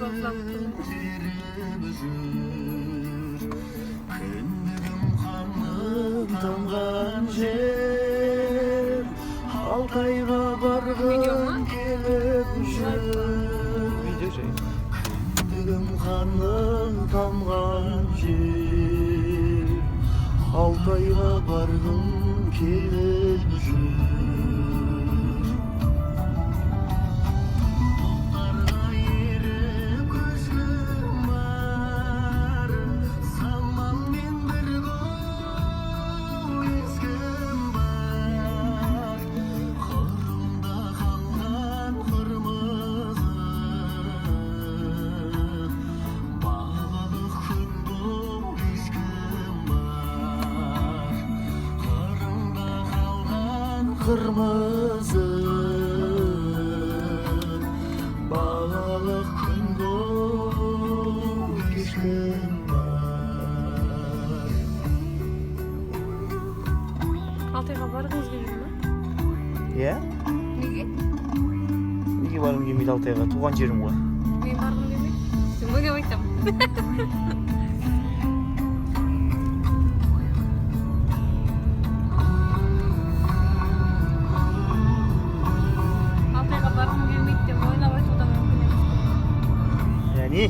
Жылап жылап отырмын. Теріп жүр. Кіндігім қаным тамған жер, Алтайға Видео ма? Барғым келіп жүр. Видео жай. Кіндігім қаным тамған жер, Алтайға барғым келіп жүр. Бұлттарға еріп көшкім бар, Самалмен бір ескім бар. Қырымда қалған қырмызы, балалық күнгі кешкім бар. Қырымда қалған қырмызы, балалық күнгі кешкім бар. Алтайға барғыңыз келмей ма? Иә. Неге? Неге барғым келмейді Алтайға? Туған жерім ғой. Мен барғым келмейді. Сен ойлап айтамын. Алтайға барғым келмейді деп ойлап айту да мүмкін емес. Яғни?